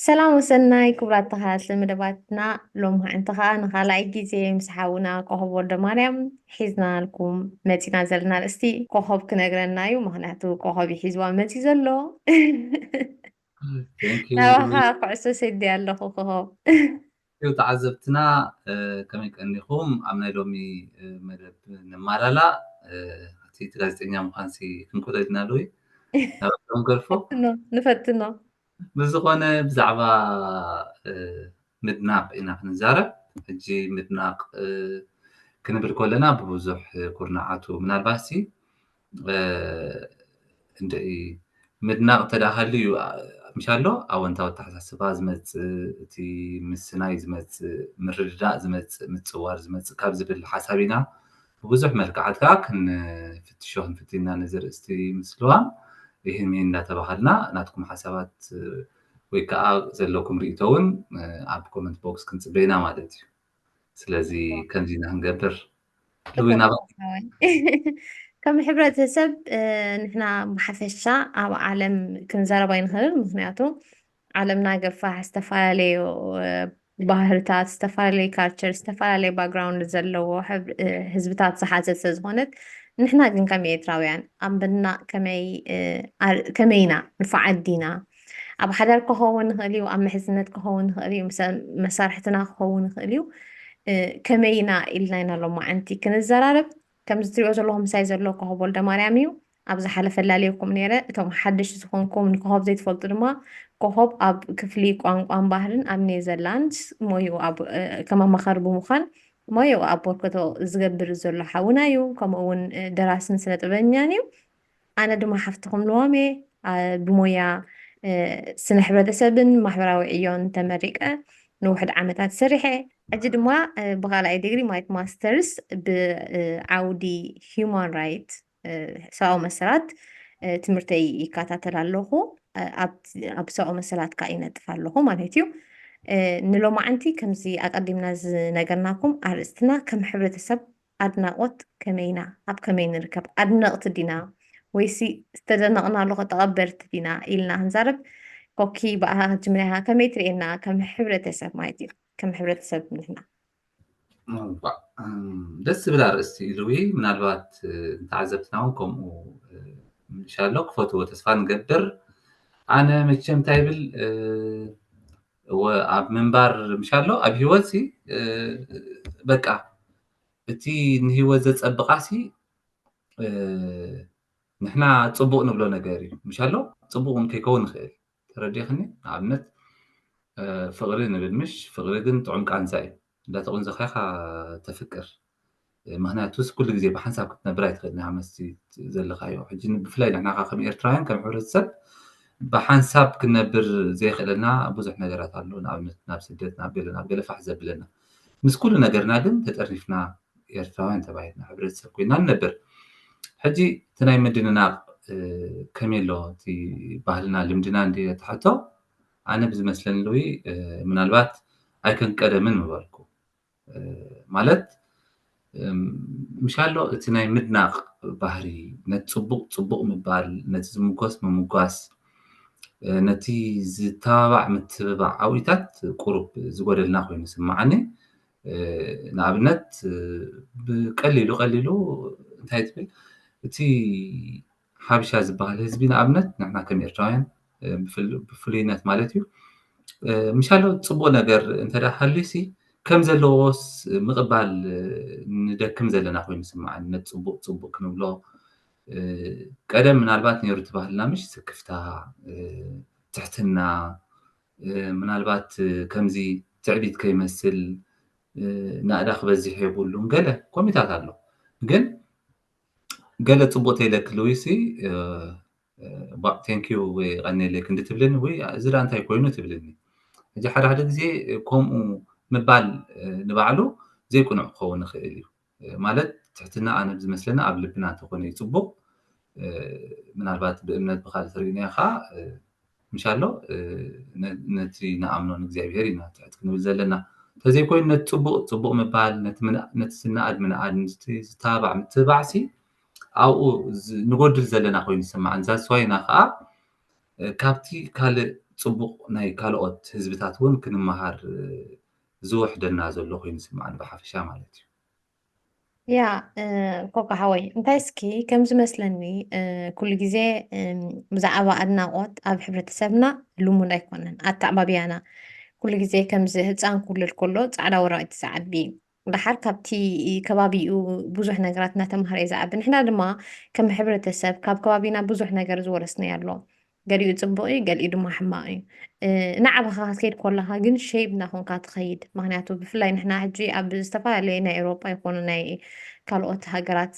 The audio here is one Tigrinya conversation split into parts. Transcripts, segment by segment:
ሰላም ወሰናይ ክቡራት ተኸታተልቲ መደባትና፣ ሎማዓንቲ ኸኣ ንኻልኣይ ግዜ ምስ ሓውና ኮኸብ ወልደማርያም ሒዝናልኩም መጺና ዘለና ኣርእስቲ ኮኸብ ክነግረና እዩ። ምኽንያቱ ኮኸብ እዩ ሒዝዋ መጺኡ ዘሎ። Thank you። ናባኻ ኩዕሶ ሰዲ ኣለኹ ኮኸብ። እዩ ተዓዘብትና፣ እ፣ ከመይ ቀኒኹም? ኣብ ናይ ሎሚ፣ እ፣ መደብ ንማላላ፣ እ፣ እቲ ጋዜጠኛ ምዃንሲ ክንክእሎ ኢልና ኣለዊ ናባቶም ገርፎ ንፈትኖ፣ ንፈትኖ። ብዝኾነ ብዛዕባ፣ እ፣ ምድናቕ ኢና ክንዛረብ። ሕጂ ምድናቕ፣ እ፣ ክንብል ከለና ብብዙሕ ኩርናዓቱ ምናልባትሲ፣ እ፣ እንድዒ ምድናቕ እንተ ደኣ ሃልዩ እዩ፣ አ፣ ምሻሎ ኣወንታዊ ኣተሓሳስባ ዝመጽእ፣ እቲ ምስናይ ዝመጽእ፣ ምርድዳእ ዝመጽእ፣ ምጽዋር ዝመጽእ ካብ ዝብል ሓሳብ ኢና ብብዙሕ መልክዓት ከኣ ክንፍትሾ ክንፍትን ኢና ነዚ ኣርእስቲ ምስልዋም። ይህን ይህን እንዳተባሃልና ናትኩም ሓሳባት ወይ ከኣ ዘለኩም ርእይቶ እውን፣ እ፣ ኣብ ኮመንት ቦክስ ክንጽበ ኢና ማለት እዩ። ስለዚ ከምዚ ኢና ክንገብር። ልዊ ናባ ሓወይ። ከም ሕብረተሰብ፣ እ፣ ንሕና ብሓፈሻ ኣብ ዓለም ክንዛረብ ኣይንኽእልን። ምኽንያቱ ዓለምና ገፋሕ፣ ዝተፈላለዩ፣ እ፣ ባህርታት፣ ዝተፈላለዩ ካልቸር፣ ዝተፈላለዩ ባክግራውንድ ዘለዎ ሕብር-፣ እ፣ ህዝብታት ዝሓዘት ስለ ዝኾነት፣ ንሕና ግን ከም ኤርትራውያን ኣብ ምድናቕ ከመይ፣ እ፣ ኣር-፣ ከመይ ኢና ንፉዓት ዲና? ኣብ ሓዳር ክኸውን ይኽእል እዩ፣ ኣብ ምሕዝነት ክኸውን ይኽእል እዩ፣ ምሰ-፣ መሳርሕትና ክኸውን ይኽእል እዩ። እ፣ ከመይ ኢና ኢልና ኢና ሎማዓንቲ ክንዘራረብ። ከምዚ ትሪኦ ዘለኹም ምሳይ ዘሎ ኮኸብ ወልደማርያም እዩ። ኣብ ዝሓለፈ ላልየኩም ነይረ። እቶም ሓደሽቲ ዝኾንኩም ንኮኸብ ዘይትፈልጡ ድማ፣ ኮኸብ ኣብ ክፍሊ ቋንቋን ባህልን ኣብ ኔዘርላንድስ ሞይኡ ኣብ፣ እ፣ ከም ኣማኻሪ ብምዃን ሞይኡ ኣበርክቶ ዝገብር ዘሎ ሓውና እዩ። ከምኡ እውን፣ እ፣ ደራስን ስነ ጥበበኛን እዩ። ኣነ ድማ ሓፍትኹም ልዋም እየ። አ፣ ብሞያ፣ እ፣ ስነ ሕብረተሰብን ማሕበራዊ ዕዮን ተመሪቀ ንውሕድ ዓመታት ሰሪሐ። ሕጂ ድማ፣ እ፣ ብኻልኣይ ዲግሪ ማይት ማስተርስ ብ፣ እ፣ ዓውዲ ሂውማን ራይት፣ እ፣ ሰብኣዊ መሰላት፣ እ፣ ትምህርተይ ይከታተል ኣለኹ። እ፣ ኣብ፣ ኣብ ሰብኣዊ መሰላት ከኣ ይነጥፍ ኣለኹ ማለት እዩ። እ፣ ንሎማዓንቲ ከምዚ ኣቀዲምና ዝነገርናኩም ኣርእስትና ከም ሕብረተሰብ ኣድናቖት ከመይ ኢና? ኣብ ከመይ ንርከብ? ኣድነቕቲ ዲና? ወይሲ ዝተደነቕናሉ ተቐበልቲ ዲና? ኢልና ክንዛረብ። ኮኪ፣ ብኣኻ ክትጅምር ኢኻ። ከመይ ትርእየና ከም ሕብረተሰብ ማለት እዩ? ከም ሕብረተሰብ ንሕና። እም፣ ደስ ዝብል ኣርእስቲ እዩ ልዊ። ምናልባት፣ እ፣ ንተዓዘብትና እውን ከምኡ፣ እ፣ ምሻሎ ክፈትዎ ተስፋ ንገብር። ኣነ መቸም እንታይ ይብል፣ እ፣ ወ-፣ ኣብ ምንባር ምሻሎ ኣብ ህይወትሲ፣ እ፣ በቃ እቲ ንህይወት ዘጸብቓሲ፣ እ፣ ንሕና ጽቡቕ ንብሎ ነገር እዩ። ምሻሎ ጽቡቕ እውን ከይከውን ይኽእል። ተረዲእኽኒ? ንኣብነት፣ እ፣ ፍቕሪ ንብል ምሽ፣ ፍቕሪ ግን ጥዑም ቃንዛ እዩ። እንዳተቆንዘኻ ኢኻ ተፍቅር። እ፣ ምኽንያቱስ ኩሉ ግዜ ብሓንሳብ ክትነብር ኣይትኽእልን ኢኻ፣ መስቲ ዘለኻዮ። ሕጂ ን-፣ ብፍላይ ንሕና ኸዓ ከም ኤርትራውያን፣ ከም ሕብረተሰብ ብሓንሳብ ክንነብር ዘየኽእለና ብዙሕ ነገራት ኣሎ። ንኣብነት ናብ ስደት፣ ናብ ገለ፣ ናብ ገለ ፋሕ ዘብለና። ምስ ኩሉ ነገርና ግን ተጠርኒፍና ኤርትራውያን ተባሂልና ሕብረተሰብ ኮይና ንነብር። ሕጂ እቲ ናይ ምድንናቕ፣ እ፣ ከመይ ኣሎ እቲ ባህልና ልምድና እንድየ ትሕቶ? ኣነ ብዝመስለኒ ልዊ፣ እ፣ ምናልባት ኣይከንቀደምን ምበልኩ። እ፣ ማለት፣ እም፣ ምሻሎ እቲ ናይ ምድናቕ ባህሪ፣ ነቲ ጽቡቕ ጽቡቕ ምባል፣ ነቲ ዝምጎስ ምምጓስ፣ እ፣ ነቲ ዝተባባዕ ምትብባዕ ኣብኡታት ቁሩብ ዝጎደልና ኮይኑ ይስምዓኒ። እ፣ ንኣብነት፣ እ፣ ብቀሊሉ ቀሊሉ እንታይ ትብል፣ እቲ ሓበሻ ዝበሃል ህዝቢ ንኣብነት ንሕና ከም ኤርትራውያን፣ እ፣ ብፍል-፣ ብፍሉይነት ማለት እዩ፣ እ፣ ምሻሎ ጽቡቕ ነገር እንተ ደኣ ሃልዩሲ ከም ዘለዎስ ምቕባል፣ እ፣ ንደክም ዘለና ኮይኑ ይስምዓኒ። ነቲ ጽቡቕ ጽቡቕ ክንብሎ፣ እ፣ ቀደም ምናልባት ነይሩ እቲ ባህልና ምሽ ስክፍታ፣ እ፣ ትሕትና፣ እ፣ ምናልባት፣ እ፣ ከምዚ ትዕቢት ከይመስል፣ እ፣ ናእዳ ክበዝሕ የብሉን ገለ ኮሚታት ኣሎ። ግን ገለ ጽቡቕ ተይለክ ልዊሲ፣ እ፣ እ፣ ባ-፣ ቴንኪዩ ወይ ቀኒለይ ክንዲ ትብልኒ ወይ እዚ ደኣ እንታይ ኮይኑ ትብልኒ። ሕጂ ሓደ ሓደ ግዜ ከምኡ ምባል፣ እ፣ ንባዕሉ ዘይቅኑዕ ክኸውን ይኽእል እዩ። እ፣ ማለት ትሕትና ኣነ ብዝመስለኒ ኣብ ልብና እንተኾነ እዩ ጽቡቕ። እ፣ ምናልባት ብእምነት ብኻልእ ተርእዩና ኢኻ፣ እ፣ ምሻሎ፣ እ፣ ነ-፣ ነቲ ንኣምኖ ንእግዚኣብሄር ኢና ትሕት ክንብል ዘለና። እንተዘይኮይኑ ነቲ ጽቡቕ ጽቡቕ ምባል፣ ነቲ ምንኣ-፣ ነቲ ዝነኣድ ምንኣድ፣ ነቲ ዝተባባዕ ምትብባዕሲ ኣብኡ ዝ-፣ ንጎድል ዘለና ኮይኑ ይስምዓኒ። ዛስዋይና ከኣ፣ እ፣ ካብቲ ካልእ ጽቡቕ ናይ ካልኦት ህዝብታት እውን ክንመሃር ዝውሕደና ዘሎ ኮይኑ ይስምዓኒ ብሓፈሻ ማለት እዩ። ያ ኮካ ሓወይ፣ እንታይ እስኪ ከም ዝመስለኒ ኩሉ ግዜ ብዛዕባ ኣድናቖት ኣብ ሕብረተሰብና ልሙድ ኣይኮነን። ኣተዓባብያና ኩሉ ግዜ ከምዚ ህፃን ክውለድ ከሎ ፃዕዳ ወረቐት ዝዓቢ፣ ደሓር ካብቲ ከባቢኡ ብዙሕ ነገራት እናተምሃረ እዩ ዝዓቢ። ንሕና ድማ ከም ሕብረተሰብ ካብ ከባቢና ብዙሕ ነገር ዝወረስናዮ ኣሎ። ገሊኡ ፅቡቕ እዩ፣ ገሊኡ ድማ ሕማቕ እዩ። እናዓበኻ ክትከይድ ከለኻ ግን ሸይብ እናኾንካ ትኸይድ። ምክንያቱ ብፍላይ ንሕና ሕጂ ኣብ ዝተፈላለየ ናይ ኤውሮጳ ይኾኑ ናይ ካልኦት ሃገራት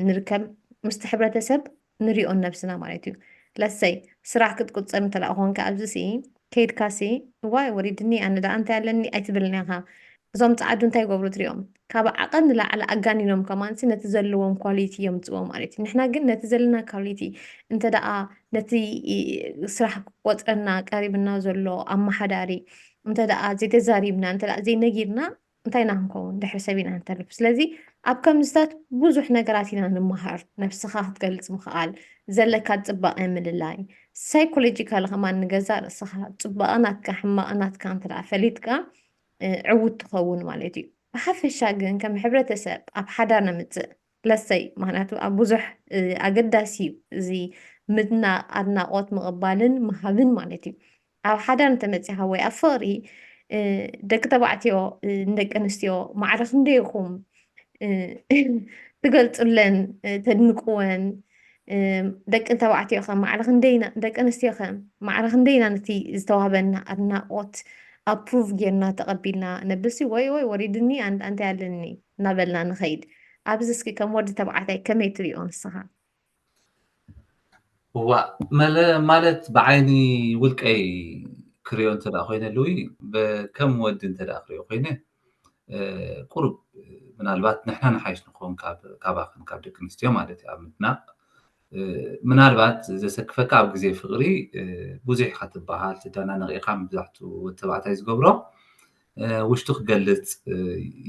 ንርከብ፣ ምስቲ ሕብረተሰብ ንሪኦን ነብስና ማለት እዩ። ለሰይ ስራሕ ክትቁፀር እንተደኣ ኮንካ ኣብዚ ሲ ከይድካ ሲ እዋይ ወሪድኒ ኣነ ደኣ እንታይ ኣለኒ ኣይትብልን ኢኻ። እዞም ጸዓዱ እንታይ ይገብሩ ትሪኦም? ካብ ዓቐን ንላዕሊ ኣጋኒኖም ከማንሲ ነቲ ዘለዎም ኳሊቲ የምጽዎ ማለት እዩ። ንሕና ግን ነቲ ዘለና ኳሊቲ እንተ ደኣ ነቲ ስራሕ ክቆጽረና ቀሪብና ዘሎ ኣመሓዳሪ እንተ ደኣ ዘይተዛሪብና እንተ ደኣ ዘይነጊርና እንታይ ኢና ክንከውን? ድሕሪ ሰብ ኢና ንተርፍ። ስለዚ ኣብ ከምዝታት ብዙሕ ነገራት ኢና ንምሃር። ነብስኻ ክትገልጽ ምኽኣል፣ ዘለካ ጽባቐ ምልላይ፣ ሳይኮሎጂካል ከማን ንገዛ ርእስኻ ጽባቐ ናትካ ሕማቐ ናትካ እንተ ደኣ ፈሊጥካ ዕዉት ትኸውን ማለት እዩ። ብሓፈሻ ግን ከም ሕብረተሰብ ኣብ ሓዳር ነምፅእ ለሰይ ምክንያቱ ኣብ ብዙሕ ኣገዳሲ እዩ እዚ ምድናቕ ኣድናቖት ምቕባልን ምሃብን ማለት እዩ። ኣብ ሓዳር እንተመፂኻ ወይ ኣብ ፍቕሪ ደቂ ተባዕትዮ ንደቂ ኣንስትዮ ማዕረ ክንደይ ኢኹም ትገልፁለን ተድንቅወን ደቂ ተባዕትዮ ከ ማዕረ ክንደይና ደቂ ኣንስትዮ ከ ማዕረ ክንደይና ነቲ ዝተዋህበና ኣድናቆት ኣፕሩቭ ጌርና ተቐቢልና ነብሲ ወይ ወይ ወሪድኒ ኣንድ ኣንታይ ኣለኒ እናበልና ንኸይድ ኣብዚ እስኪ ከም ወዲ ተባዕታይ ከመይ ትሪኦ ንስኻ ዋ መለ ማለት ብዓይኒ ውልቀይ ክሪኦ እንተ ደኣ ኮይነ ልዊ ከም ወዲ እንተ ደኣ ክሪኦ ኮይነ ቁሩብ ምናልባት ንሕና ንሓይሽ ንኸውን ካባኽን ካብ ደቂ ኣንስትዮ ማለት እዩ ኣብ ምድናቕ ምናልባት ዘሰክፈካ ኣብ ግዜ ፍቕሪ ብዙሕ ኢኻ ትበሃል ትደናነቕ ኢኻ መብዛሕትኡ ወዲ ተባዕታይ ዝገብሮ ውሽጡ ክገልፅ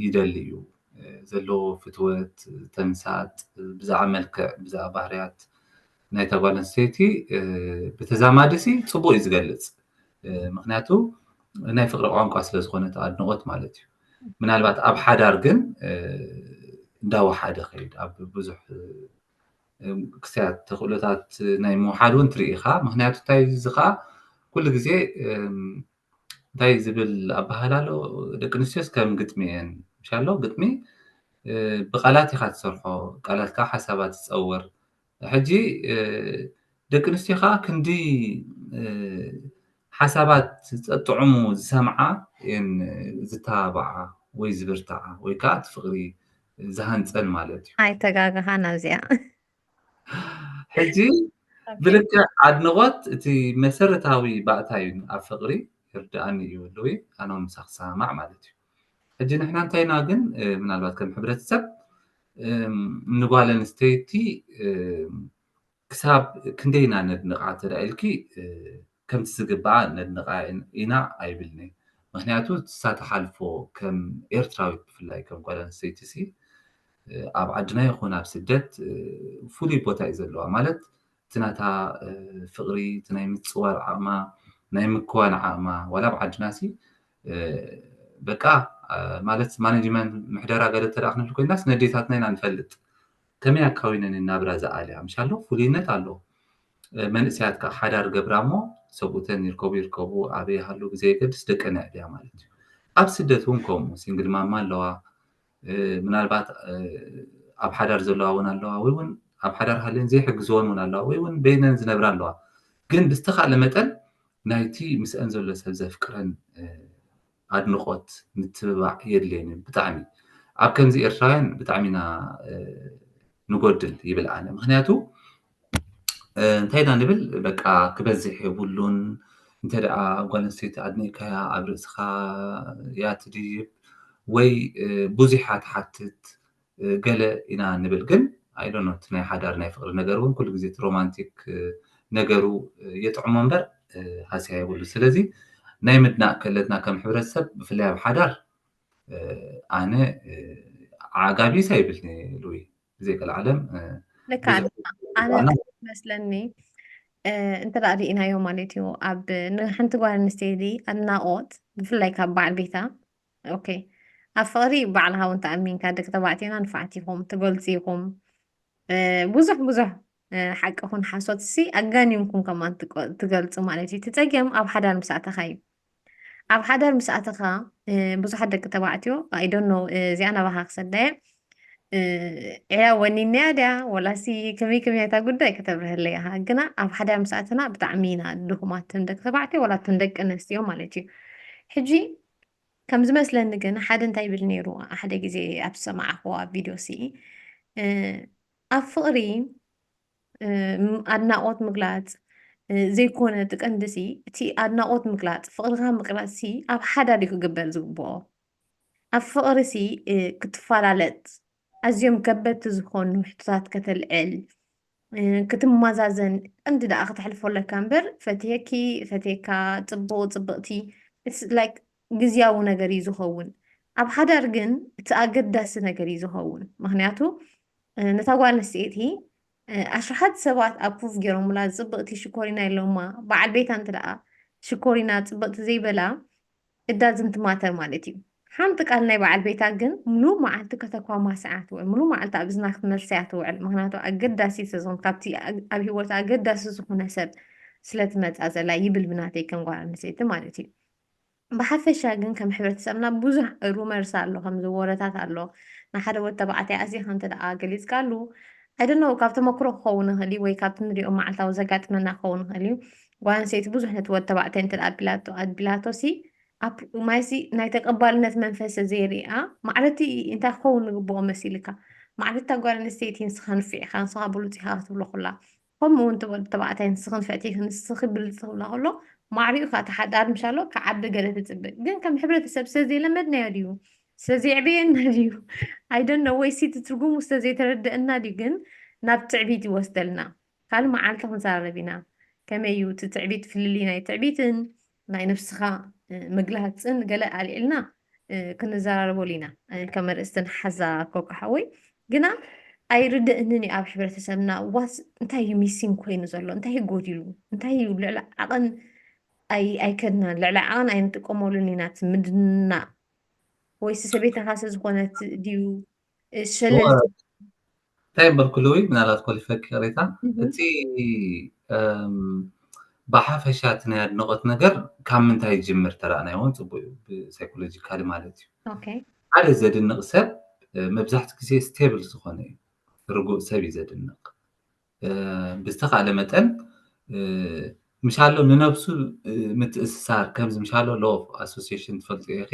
ይደሊ እዩ ዘለዎ ፍትወት ተምሳጥ ብዛዕባ መልክዕ ብዛዕባ ባህርያት ናይታ ጓል ኣንስተይቲ ብተዛማዲ ሲ ፅቡቅ እዩ ዝገልፅ ምክንያቱ ናይ ፍቅሪ ቋንቋ ስለዝኮነ ኣድንቆት ማለት እዩ ምናልባት ኣብ ሓዳር ግን እንዳወሓደ ከይድ ኣብ ብዙሕ ክስያት ተክእሎታት ናይ ምውሓድ እውን ትርኢ ኢኻ ምክንያቱ እንታይ እዚ ከዓ ኩሉ ግዜ እንታይ ዝብል ኣባህላ ኣሎ ደቂ ኣንስትዮስ ከም ግጥሚ እየን ምሻ ኣሎ ግጥሚ ብቃላት ኢካ ትሰርሖ ቃላት ከዓ ሓሳባት ትፀውር ሕጂ ደቂ ኣንስትዮ ከዓ ክንዲ ሓሳባት ዝጠጥዑሙ ዝሰምዓ እየን ዝተባብዓ ወይ ዝብርትዓ ወይ ከዓ እቲ ፍቅሪ ዝሃንፀን ማለት እዩ ኣይተጋገኻን ኣብዚኣ ሕጂ ብልክዕ ኣድንቆት እቲ መሰረታዊ ባእታ እዩ ኣብ ፍቅሪ ይርድኣኒ እዩ ኣለዊ ኣነ ምሳክ ሰማማዕ ማለት እዩ ሕጂ ንሕና እንታይና ግን ምናልባት ከም ሕብረተሰብ ንጓል ኣንስተይቲ ክሳብ ክንደይና ነድንቃ ተዳ ኢልኪ ከምቲ ዝግባኣ ነድንቃ ኢና ኣይብልኒ ምክንያቱ እሳ ተሓልፎ ከም ኤርትራዊት ብፍላይ ከም ጓል ኣንስተይቲ ሲ ኣብ ዓድና ይኹን ኣብ ስደት ፍሉይ ቦታ እዩ ዘለዋ ማለት እቲ ናታ ፍቅሪ እቲ ናይ ምፅዋር ዓቅማ ናይ ምክዋን ዓቅማ ዋላ ኣብ ዓድና ሲ በቃ ማለት ማኔጅመንት ምሕደራ ገለ ተደኣ ክንብል ኮይናስ ነዴታትና ኢና ንፈልጥ ከመይ ኣካዊነን ናብራ ዝኣልያ ምሻሎ ፍሉይነት ኣለዎ መንእሰያት ከዓ ሓዳር ገብራ እሞ ሰብኡተን ይርከቡ ይርከቡ ኣበይ ሃሉ ብዘየገድስ ደቀን ኣዕብያ ማለት እዩ ኣብ ስደት እውን ከምኡ ሲንግል ማማ ኣለዋ ምናልባት ኣብ ሓዳር ዘለዋ እውን ኣለዋ ወይ እውን ኣብ ሓዳር ሃልየን ዘይሕግዝወን እውን ኣለዋ ወይ እውን በይነን ዝነብራ ኣለዋ ግን ብዝተኻእለ መጠን ናይቲ ምስአን ዘሎ ሰብ ዘፍቅረን ኣድንቆት ምትብባዕ የድልየን እዩ ብጣዕሚ ኣብ ከምዚ ኤርትራውያን ብጣዕሚ ኢና ንጎድል ይብል ኣነ ምክንያቱ እንታይ ኢና ንብል በቃ ክበዝሕ የብሉን እንተ ደኣ ጓል ኣንስተይቲ ኣድኒእካያ ኣብ ርእስኻ እያ ትድይብ ወይ ብዙሕ እያ ትሓትት ገለ ኢና ንብል ግን ኣይዶኖ እቲ ናይ ሓዳር ናይ ፍቅሪ ነገር እውን ኩሉ ግዜ እቲ ሮማንቲክ ነገሩ የጥዕሞ እምበር ሃስያ የብሉ ስለዚ ናይ ምድናቅ ከለትና ከም ሕብረተሰብ ብፍላይ ኣብ ሓዳር ኣነ ዓጋቢስ ኣይብልኒ ልዊ ብዘይቀልዓለም ልካ ኣነ መስለኒ እንተ ደኣ ርኢናዮ ማለት እዩ፣ ኣብ ንሓንቲ ጓል ኣንስተይቲ ኣድናቖት፣ ብፍላይ ካብ በዓል ቤታ፣ ኦኬ፣ ኣብ ፍቕሪ ባዕልኻ እውን ተኣሚንካ፣ ደቂ ተባዕትዮና ንፉዓት ኢኹም፣ ትገልጹ ኢኹም። ብዙሕ ብዙሕ ሓቂ ኹን ሓሶት ሲ ኣጋኒንኩም ከማን ትገልጹ ማለት እዩ። እቲ ጸገም ኣብ ሓዳር ምስ ኣተኻ እዩ። ኣብ ሓዳር ምስ ኣተኻ ብዙሓት ደቂ ተባዕትዮ፣ I don't know፣ እዚኣ ናባኻ ክሰዳ እየ። ዕያ ወኒንያ ድያ ወላሲ ከመይ ከመይ እታ ጉዳይ ከተብርሀለይ ኢኻ። ግና ኣብ ሓዳር ምስ ኣተና ብጣዕሚ ኢና ድኹማት፣ እቶም ደቂ ተባዕትዮ ወላ እቶም ደቂ ኣንስትዮ ማለት እዩ። ሕጂ ከም ዝመስለኒ ግን ሓደ እንታይ ይብል ነይሩ፣ ሓደ ግዜ ኣብ ዝሰማዕኽዎ ኣብ ቪድዮ ሲ፣ ኣብ ፍቕሪ ኣድናቖት ምግላጽ ዘይኮነ፣ እቲ ቀንዲ ሲ፣ እቲ ኣድናቖት ምግላጽ፣ ፍቕርኻ ምግላጽ ሲ ኣብ ሓዳር እዩ ክግበር ዝግብኦ። ኣብ ፍቕሪ ሲ ክትፈላለጥ፣ ኣዝዮም ከበድቲ ዝኾኑ ሕቶታት ከተልዕል፣ ክትመዛዘን፣ ቀንዲ ደኣ ክተሕልፎ ኣለካ እምበር፣ ፈትየኪ፣ ፈትየካ፣ ጽቡቕ፣ ጽብቕቲ፣ it's like ግዝያዊ ነገር እዩ ዝኸውን። ኣብ ሓዳር ግን እቲ ኣገዳሲ ነገር እዩ ዝኸውን። ምኽንያቱ ነታ ጓል ኣንስተይቲ ኣሽሓት ሰባት ኣብ ፕሩፍ ገይሮምላ፣ ጽብቕቲ ሽኮሪና ኢሎማ፣ በዓል ቤታ እንተ ደኣ ሽኮሪና ጽብቕቲ ዘይበላ፣ it doesn't matter ማለት እዩ። ሓንቲ ቃል ናይ በዓል ቤታ ግን ሙሉእ መዓልቲ ከተኳማስዓ ትውዕል፣ ሙሉእ መዓልቲ ኣብ እዝና ክትመልሰያ ትውዕል። ምኽንያቱ ኣገዳሲ ስለ ዝኾነ፣ ካብቲ ኣብ ህይወት ኣገዳሲ ዝኾነ ሰብ ስለ ትመጻ ዘላ ይብል ብናተይ ከም ጓል ኣንስተይቲ ማለት እዩ። ብሓፈሻ ግን ከም ሕብረተሰብና ብዙሕ ሩመርስ ኣሎ፣ ከምዚ ወረታት ኣሎ። ንሓደ ወዲ ተባዕታይ ኣዚኻ እንተ ደኣ ገሊጽካሉ፣ I don't know፣ ካብ ተመክሮ ክኸውን ይኽእል እዩ ወይ ካብቲ ንሪኦ መዓልታዊ ዘጋጥመና ክኸውን ይኽእል እዩ። ጓል ኣንስተይቲ ብዙሕ ነቲ ወዲ ተባዕታይ እንተ ደኣ ኣቢላቶ፣ ኣቢላቶ ሲ፣ ኣብ ማይሲ ናይ ተቐባልነት መንፈስ ዘይርኣ፣ ማዕረቲ እንታይ ክኸውን ዝግብኦ መሲልካ? ማዕረቲ እታ ጓል ኣንስተይቲ ንስኻ ንፍዕ ኢኻ፣ ንስኻ ብሉጽ ኢኻ ክትብሎ ኩላ። ከምኡ እውን እቲ ወዲ ተባዕታይ ንስኺ ንፍዕቲ ኢኺ፣ ንስኺ ብልጽቲ ክብላ ከሎ፣ ማዕሪኡ ከኣ ተሓዳሪ ምሻሎ ክዓቢ ገለ ትጽበ። ግን ከም ሕብረተሰብ ስለ ዘይለመድናዮ ድዩ? ስለ ዘየዕበየና ድዩ? I don't know፣ ወይ ሲ እቲ ትርጉሙ ስለ ዘይተረደአና ድዩ? ግን ናብ ትዕቢት ይወስደልና። ካልእ መዓልቲ ክንዛረብ ኢና። ከመይ እዩ እቲ ትዕቢት፣ ፍልልይ ናይ ትዕቢትን ናይ ነብስኻ፣ እ፣ ምግላጽን ገለ ኣልዒልና፣ እ፣ ክንዘራረበሉ ኢና። እ፣ ከም ኣርእስቲ ንሓዛ ኮኮ ሓወይ። ግና ኣይርድእንን እዩ ኣብ ሕብረተሰብና። ዋስ-፣ እንታይ እዩ ሚሲንግ ኮይኑ ዘሎ? እንታይ እዩ ጎዲሉ? እንታይ እዩ ልዕሊ ዓቐን ኣይ-፣ ኣይከድናን? ልዕሊ ዓቐን ኣይንጥቀመሉን ኢና። እቲ ምድናቕ ወይስ ሰበይትኻ ስለ ዝኾነት ድዩ? እ፣ ሸለል እወ። እንታይ እምበር ክልዊ፣ ምናልባት ኮሊፈኪ ይቕሬታ፣ እህ። እቲ፣ እም፣ ብሓፈሻ እቲ ናይ ኣድናቖት ነገር ካብ ምንታይ ይጅምር ተረኣናዮ እውን ጽቡቕ እዩ፣ ብሳይኮሎጂካሊ ማለት እዩ። ኦኬ። ሓደ ዘድንቕ ሰብ፣ እ፣ መብዛሕትኡ ግዜ ስቴብል ዝኾነ እዩ። ርጉእ ሰብ እዩ ዘድንቕ። እ፣ ብዝተኻእለ መጠን፣ እ፣ ምሻሎ ንነብሱ፣ እ፣ ምትእስሳር፣ ከምዚ ምሻሎ ሎ ኦፍ ኣሶሲዬሽን ትፈልጥዮ ኢኺ፣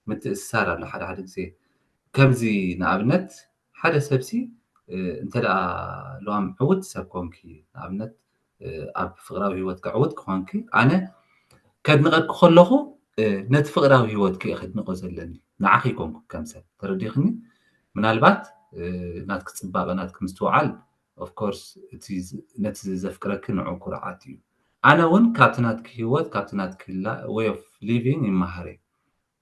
ምትእስሳር ኣሎ ሓደ ሓደ ግዜ። ከምዚ ንኣብነት ሓደ ሰብሲ፣ እ፣ እንተ ደኣ ለዋም ዕውት ሰብ ኮንኪ፣ ንኣብነት፣ እ፣ ኣብ ፍቕራዊ ህይወትኪ ዕውት ክኾንኪ፣ ኣነ ከድንቐኪ ከለኹ፣ እ፣ ነቲ ፍቕራዊ ህይወትኪ እየ ከድንቖ ዘለኒ። ንዓኺ ኣይኮንኩ ከም ሰብ። ተረዲኽኒ? ምናልባት፣ እ፣ ናትኪ ጽባቐ፣ ናትኪ ምስትውዓል፣ ኦፍ ኮርስ፣ እቲ ዝ-፣ ነቲ ዘፍቅረኪ ንዕኡ ኩርዓት እዩ። ኣነ እውን ካብቲ ናትኪ ህይወት፣ ካብቲ ናትኪ ላ-፣ ዌይ ኦፍ ሊቪንግ ይመሃር እየ።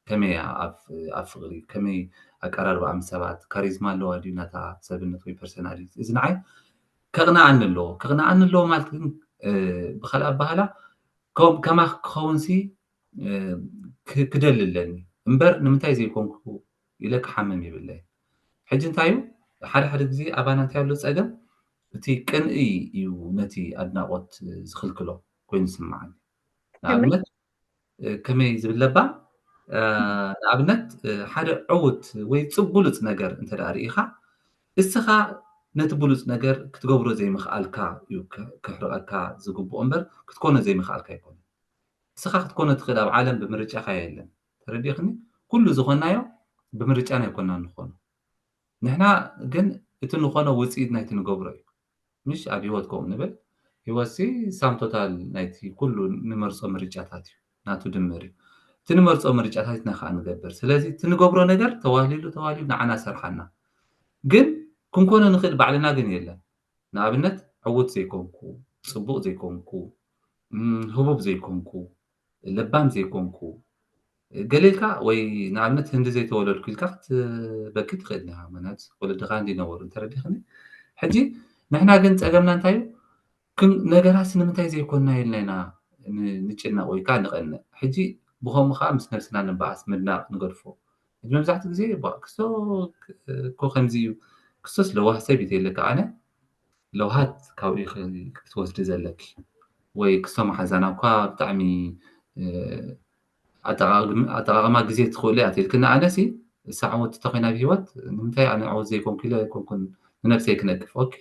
ከመይ እያ ኣብ፣ ኣብ ፍቕሪ፣ ከመይ ኣቀራርባኣ ምስ ሰባት፣ ካሪዝማ ኣለዋ ድዩ ናታ ሰብነት ወይ ፐርሰናሊቲ? እዚ ንዓይ ከቕንኣኒ ኣለዎ። ከቕንኣኒ ኣለዎ ማለት ግን፣ እ፣ ብኻልእ ኣበሃህላ፣ ከም-፣ ከማኺ ክኸውንሲ፣ እ፣ ክ-፣ ክደሊ ኣለኒ እምበር፣ ንምንታይ ዘይኮንኩ ኢለ ክሓምም የብለይን። ሕጂ እንታይ እዩ፣ ሓደ ሓደ ግዜ ኣባና እንታይ ኣሎ ጸገም፣ እቲ ቅንኢ እዩ ነቲ ኣድናቖት ዝኽልክሎ ኮይኑ ዝስምዓኒ። ከመይ? ንኣብነት፣ እ፣ ከመይ ዝብል ለባም፣ እ፣ ንኣብነት፣ እ፣ ሓደ ዕዉት ወይ ጽ-፣ ብሉጽ ነገር እንተ ደኣ ርኢኻ፣ እስኻ ነቲ ብሉጽ ነገር ክትገብሮ ዘይምኽኣልካ እዩ ክ-፣ ክሕርቐካ ዝግብኦ እምበር፣ ክትኮኖ ዘይምኽኣልካ ኣይኮነን። እስኻ ክትኮኖ ትኽእል ኣብ ዓለም ብምርጫኻ የለን። ተረዲእኽኒ? ኩሉ ዝኾንናዮ ብምርጫና ኣይኮንናን ንኾኖ። ንሕና ግን እቲ ንኾኖ ውጽኢት ናይቲ ንገብሮ እዩ። ምሽ ኣብ ህይወት ከምኡ ንብል። ህይወትሲ ሳም ቶታል ናይቲ ኩሉ ንመርጾ ምርጫታት እዩ። ናቱ ድምር እዩ። እቲ ንመርጾ ምርጫታትና ከኣ ንገብር። ስለዚ እቲ ንገብሮ ነገር ተዋህሊሉ፣ ተዋህሊሉ ንዓና ሰርሓና። ግን ክንኮኖ ንኽእል ባዕልና ግን የለን። ንኣብነት፣ ዕዉት ዘይኮንኩ፣ ጽቡቕ ዘይኮንኩ፣ እም፣ ህቡብ ዘይኮንኩ፣ ለባም ዘይኮንኩ፣ ገለ ኢልካ ወይ ንኣብነት ህንዲ ዘይተወለድኩ ኢልካ ክትበኪ ትኽእል ኢኻ። ምኽንያቱ ወለድኻ ህንዲ ይነበሩ፣ እንተረዲኽኒ። ሕጂ ንሕና ግን ጸገምና እንታይ እዩ? ግን ነገራት ንምንታይ ዘይኮንና ኢልና ኢና ን- ንጭነቕ ወይ ከዓ ንቐንእ። ሕጂ ብኸምኡ ከዓ ምስ ነብስና ንበኣስ፣ ምድናቕ ንገድፎ። ሕጂ መብዛሕትኡ ግዜ ባ- ክስቶ ክ- እኮ ከምዚ እዩ፣ ክስቶስ ለዋህ ሰብ እዩ ተይለካ ኣነ ለውሃት ካብኡ ኢኺ ክትወስዲ ዘለኪ። ወይ ክስቶ መሓዛና እኳ ብጣዕሚ እ፣ ኣጠቓቕም- ኣጠቓቕማ ግዜ ትኽእሉ እያ ትልክና። ኣነሲ እሳ ዕውቲ ተኾይና ኣብ ህይወት ንምንታይ ኣነ ዕውት ዘይኮንኩ ኢለ ኣይኮንኩን ንነብሰይ ክነቅፍ። ኦኬ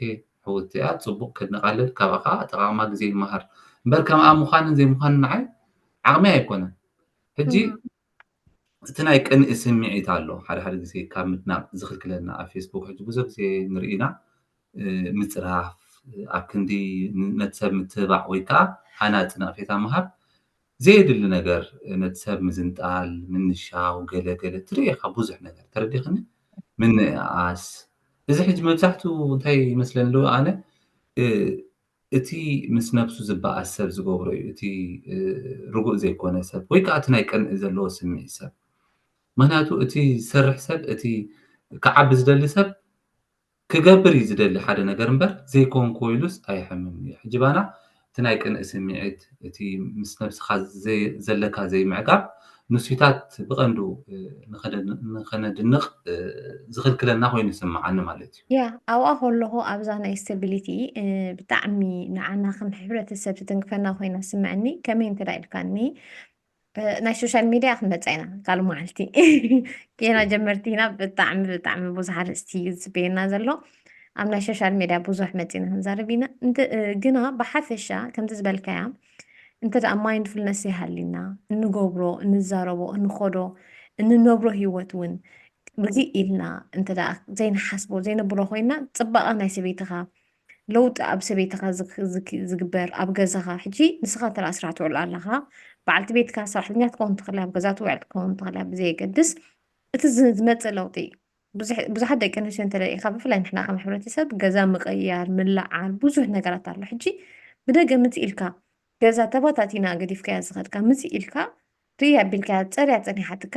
ዕውቲ እያ፣ ፅቡቅ፣ ከድንቓለል፣ ካባኻ ኣጠቓቕማ ግዜ ይመሃር እምበር ከምኣ ምዃንን ዘይምዃንን ንዓይ ዓቕሚ ኣይኮነን። ሕጂ እቲ ናይ ቅንኢ ስምዒት ኣሎ ሓደ ሓደ ግዜ ካብ ምድናቕ ዝኽልክለና። ኣብ ፌስቡክ ሕጂ ብዙሕ ግዜ ንርኢና እ፣ ምፅራፍ፣ ኣብ ክንዲ ን- ነቲ ሰብ ምትብባዕ ወይ ከዓ ሃናፂ ነቕፌታ ምሃብ ዘየድሊ ነገር፣ ነቲ ሰብ ምዝንጣል፣ ምንሻው፣ ገለ ገለ ትርኢ ኢኻ ብዙሕ ነገር ተረዲኽኒ። ምንእኣስ፣ እዚ ሕጂ መብዛሕትኡ እንታይ ይመስለኒ ኣለዎ ኣነ እ፣ እቲ ምስ ነብሱ ዝበኣስ ሰብ ዝገብሮ እዩ። እቲ እ፣ ርጉእ ዘይኮነ ሰብ ወይ ከዓ እቲ ናይ ቅንኢ ዘለዎ ስምዒት ሰብ። ምክንያቱ እቲ ዝሰርሕ ሰብ፣ እቲ ክዓቢ ዝደሊ ሰብ ክገብር እዩ ዝደሊ ሓደ ነገር እምበር ዘይኮንኩ ኢሉስ ኣይሕምም እዩ። ሕጂ ባና እቲ ናይ ቅንኢ ስምዒት፣ እቲ ምስ ነብስኻ ዘይ- ዘለካ ዘይምዕጋብ ንሱታት ብቐንዱ እ፣ ንኸደ- ንኸነድንቕ እ፣ ዝኽልክለና ኮይኑ ይስምዓኒ ማለት እዩ። ያ ኣብኣ ከለኹ ኣብዛ ናይ ስታቢሊቲ ብጣዕሚ ንዓና ከም ሕብረተሰብ ትትንክፈና ኮይና ስምዐኒ። ከመይ እንተ ኢልካኒ እ፣ ናይ ሶሻል ሚድያ ክንመፃ ኢና ካልእ መዓልቲ ጌና ጀመርቲ ኢና። ብጣዕሚ ብጣዕሚ ብዙሕ ኣርእስቲ እዩ ዝፅበየና ዘሎ። ኣብ ናይ ሶሻል ሚድያ ብዙሕ መፂና ክንዛረብ ኢና። እንተ- እ፣ ግና ብሓፈሻ ከምቲ ዝበልካያ እንተ ደኣ ማይንድፉልነስ ይሃሊና እንገብሮ እንዛረቦ እንኸዶ እንነብሮ ህይወት እውን ርግእ ኢልና እንተ ደኣ ዘይንሓስቦ ዘይነብሮ ኮይና ፅባቐ ናይ ሰበይትኻ ለውጢ ኣብ ሰበይትኻ ዝክ- ዝክ- ዝግበር ኣብ ገዛኻ ሕጂ ንስኻ ተራ ስራሕ ትውዕል ኣለኻ በዓልቲ ቤትካ ሰራሕተኛ ትኸውን ትኽእል ኣብ ገዛ ትውዕል ትኸውን ትኽእል ብዘየገድስ እቲ ዝ- ዝመፅእ ለውጢ ብዙሕ- ብዙሓት ደቂ ኣንስትዮ እንተ ኢኻ ብፍላይ ንሕና ከም ሕብረተሰብ ገዛ ምቕያር ምልዓል ብዙሕ ነገራት ኣሎ ሕጂ ብደገ ምፅ ኢልካ ገዛ ተባታቲና ገዲፍካያ ዝኸድካ ምፅ ኢልካ ርያ ቢልካያ ፀርያ ፀኒሓትካ